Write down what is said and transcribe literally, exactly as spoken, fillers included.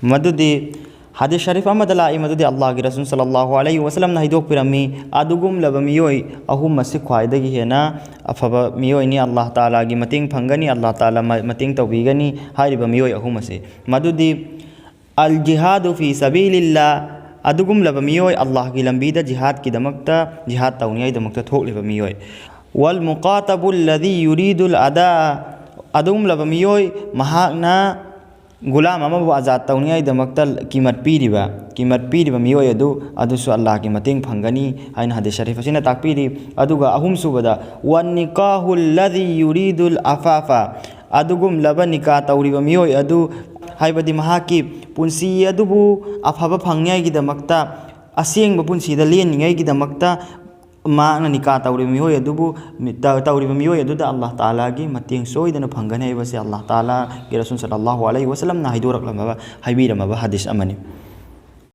ꯃꯗꯨꯗꯤ ꯍꯗꯤꯁ ꯁꯔꯤꯐ ꯑꯃꯗ ꯂꯥꯛꯏ, ꯃꯗꯨꯗꯤ ꯑꯜꯂꯥꯍꯒꯤ ꯔꯁꯨꯜ ꯁꯜꯂꯜꯂꯥꯍꯨ ꯑꯂꯩꯍꯤ ꯋꯁꯜꯂꯝꯅ ꯍꯥꯏꯗꯣꯛꯄꯤꯔꯝꯃꯤ, ꯑꯗꯨꯒꯨꯝꯂꯕ ꯃꯤꯑꯣꯏ ꯑꯍꯨꯝ ꯑꯁꯤ ꯈ꯭ꯋꯥꯏꯗꯒꯤ ꯍꯦꯟꯅ ꯑꯐꯕ ꯃꯤꯑꯣꯏꯅꯤ, ꯑꯜꯂꯥꯍ ꯇꯥꯂꯥꯒꯤ ꯃꯇꯦꯡ ꯐꯪꯒꯅꯤ, ꯑꯜꯂꯥꯍ ꯇꯥꯂꯥ ꯃ-, ꯃꯇꯦꯡ ꯇꯧꯕꯤꯒꯅꯤ ꯍꯥꯏꯔꯤꯕ ꯃꯤꯑꯣꯏ ꯑꯍꯨꯝ ꯑꯁꯤ꯫ ꯃꯗꯨꯗꯤ ꯑꯜ ꯖꯤꯍꯥꯗꯨ ꯐꯤ ꯁꯕꯤꯂꯤꯜꯂꯥ, ꯑꯗꯨꯒꯨꯝꯂꯕ ꯃꯤꯑꯣꯏ, ꯑꯜꯂꯥꯍꯒꯤ ꯂꯝꯕꯤꯗ ꯖꯤꯍꯥꯗꯀꯤꯗꯃꯛꯇ, ꯖꯤꯍꯥꯗ ꯇꯧꯅꯤꯡꯉꯥꯏꯗꯃꯛꯇ ꯊꯣꯛꯂꯤꯕ ꯃꯤꯑꯣꯏ꯫ ꯋꯜ ꯃꯨꯀꯥꯇꯕꯨ ꯂꯗꯤ ꯌꯨꯔꯤꯗꯨꯜ ꯑꯗꯥ, ꯑꯗꯨꯒꯨꯝꯂꯕ ꯃꯤꯑꯣꯏ, ꯃꯍꯥꯛꯅ ꯒꯨꯂꯥꯝ ꯑꯃꯕꯨ ꯑꯖꯥꯗ ꯇꯧꯅꯤꯡꯉꯥꯏꯗꯃꯛꯇ ꯀꯤꯃꯠ ꯄꯤꯔꯤꯕ, ꯀꯤꯃꯠ ꯄꯤꯔꯤꯕ ꯃꯤꯑꯣꯏ ꯑꯗꯨ, ꯑꯗꯨꯁꯨ ꯑꯜꯂꯥꯍꯒꯤ ꯃꯇꯦꯡ ꯐꯪꯒꯅꯤ ꯍꯥꯏꯅ ꯍꯗꯤꯁ ꯁꯔꯤꯐ ꯑꯁꯤꯅ ꯇꯥꯛꯄꯤꯔꯤ꯫ ꯑꯗꯨꯒ ꯑꯍꯨꯝꯁꯨꯕꯗ, ꯋꯟ ꯅꯤꯀꯥꯍꯨꯜ ꯂꯗꯤ ꯌꯨꯔꯤꯗꯨꯜ ꯑꯐꯥꯐ, ꯑꯗꯨꯒꯨꯝꯂꯕ ꯅꯤꯀꯥ ꯇꯧꯔꯤꯕ ꯃꯤꯑꯣꯏ ꯑꯗꯨ, ꯍꯥꯏꯕꯗꯤ ꯃꯍꯥꯛꯀꯤ ꯄꯨꯟꯁꯤ ꯑꯗꯨꯕꯨ ꯑꯐꯕ ꯐꯪꯅꯤꯡꯉꯥꯏꯒꯤꯗꯃꯛꯇ, ꯑꯁꯦꯡꯕ ꯄꯨꯟꯁꯤꯗ ꯂꯦꯟꯅꯤꯡꯉꯥꯏꯒꯤꯗꯃꯛꯇ ꯃꯍꯥꯛꯅ ꯅꯤꯀꯥ ꯇꯧꯔꯤꯕ ꯃꯤꯑꯣꯏ ꯑꯗꯨꯕꯨ, ꯇꯧꯔꯤꯕ ꯃꯤꯑꯣꯏ ꯑꯗꯨꯗ ꯑꯜꯂꯥꯍ ꯇꯥꯂꯥꯒꯤ ꯃꯇꯦꯡ ꯁꯣꯏꯗꯅ ꯐꯪꯒꯅꯤ ꯍꯥꯏꯕꯁꯤ ꯑꯜꯂꯥꯍ ꯇꯥꯂꯥꯒꯤ ꯔꯁꯨꯜ ꯁꯜꯂꯜꯂꯥꯍꯨ ꯑꯂꯩꯍꯤ ꯋꯁꯜꯂꯝꯅ ꯍꯥꯏꯗꯣꯔꯛꯂꯝꯃꯕ, ꯍꯥꯏꯕꯤꯔꯝꯃꯕ ꯍꯗꯤꯁ ꯑꯃꯅꯤ꯫